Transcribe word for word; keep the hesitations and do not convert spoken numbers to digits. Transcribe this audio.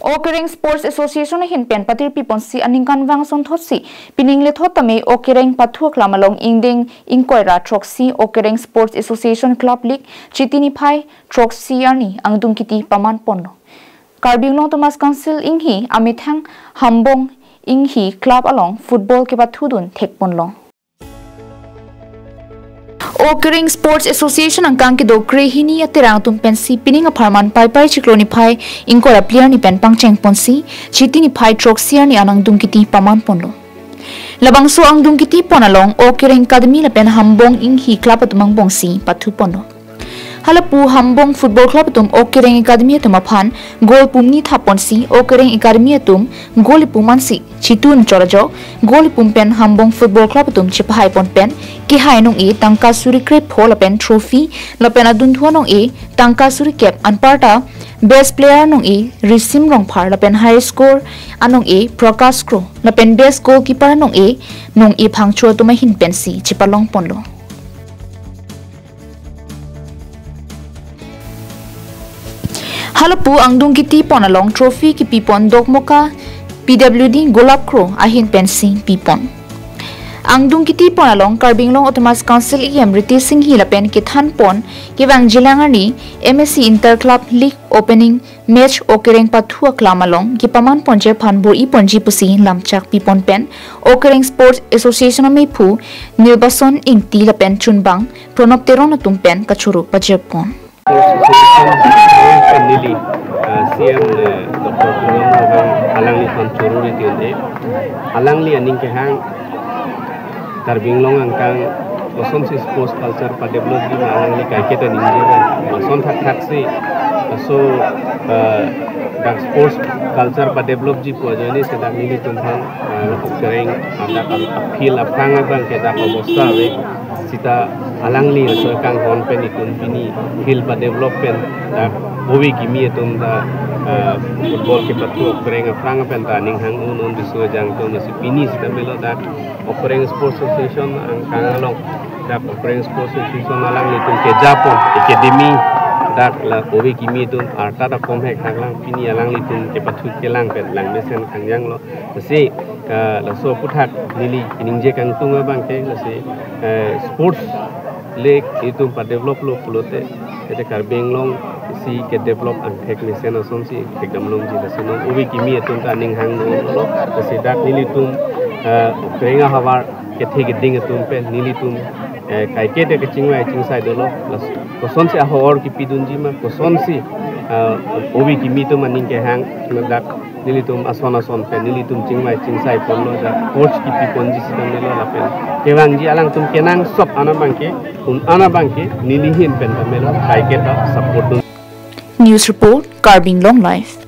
Okereng Sports Association ahin pen patirpi ponsi aningkanvang asonthotsi pining lethot tame Okereng pathu aklam along ingdeng ingkoi ra throksi Okereng Sports Association Club League Chiti niphai throksi arni angdung kiti paman ponlo. Karbi Anglong Autonomous Council Inghi amethang Hambong Inghi Club along football kepathudun thek ponlo. Okereng Sports Association angkang kedo krehini aterang atum pensi pining apharman Paipai chiklo niphai ingkoi ra phli arni pen pangcheng ponsi Chiti niphai throksi arni an angdung kiti paman ponlo. Labangso angdung kiti pon along Okereng Academy lapen Hambong Inghi Club atum angbongsi pathu ponlo. Halapu Hambong Football Club atum Okereng Academy atum aphan goal pumni thap ponsi Okereng Academy atum goal ipum ansi chitun chorajok goal ipum pen Hambong Football Club atum chepahai pon pen kehai anong-e tangka suri krepho lapen trophy lapen adunthu anong-e tangka suri kep anparta best player anong-e Risim Rongphar lapen high score anong-e Prakash Kro lapen best goalkeeper anong-e Nong-e Phangcho atum ahin pensi chepalong ponlo. Halapu angdung kiti pon along trophy kipi pon Dokmoka P W D Golap Kro ahin pensi pi pon. Angdung kiti pon along Karbi Anglong Autonomous Council E M Ritesh Enghi lapen kethan pon kevang jilang arni M A C Inter Club League Opening match Okereng pathu aklam along kepaman ponji aphan bor-i ponji pusi lamchak pi pon pen Okereng Sports Association amephu Nilbason Ingti lapen chunbang Pranab Teron atum pen kachoro pajir pon. Sports Association neli, uh, C M, uh, Doctor Tuliram Ronghang alangli aphan choro ri ti un-e. Alangli aning kehang Karbi Anglong angkang kosonsi sports culture padevelopji ma alangli kaiketa ningje abang. Lason thakthak si, laso, eh, dak sports culture padevelopji pu ajoine si dak nelitum aphan, eh, Okereng, ah, dak a-, a-field aphrang abang ke dak obosta ave. Sita alangli laso kanghon pen itum pini field padevelop pen dak ove kimi atum ta, eh, football kepathu Okereng aphrang pen ta aning hang un un diso jang atum si pini sita melo dak Okereng Sports Association angkang along, dak Okereng Sports Association alanglitum keja pon academy, dak la ove kimi atum arta dak komhek haklang pini alanglitum kepathu kelang pen lang mesen kangjang lo. Lasi, eh, laso aphuthak neli ningje kangtung abang ke, lasi, eh, sports le itum padevelop lo pulote, ete Karbi Anglong si kedevelop angthek mesen asonsi thekdam longji, lasi non ove kimi atum ta aning hang lo, lasi dak nelitum, eh, Okereng ahavar kethe keding atum pen nelitum, eh, kaiketa kachingvai chingsai dolo, lasi kosonsi ahor kipidunji ma, kosonsi, eh, ove kimi atum aning kehang dak nelitum ason ason pen nelitum chingvai chingsai ponlo, dak coach kipi ponji sita melo lapen kevangji alangtum kenangsot an abang ke, un an abang ke neli ahin pen ta melo kaiketa support dun. News report, Karbi Anglong Live.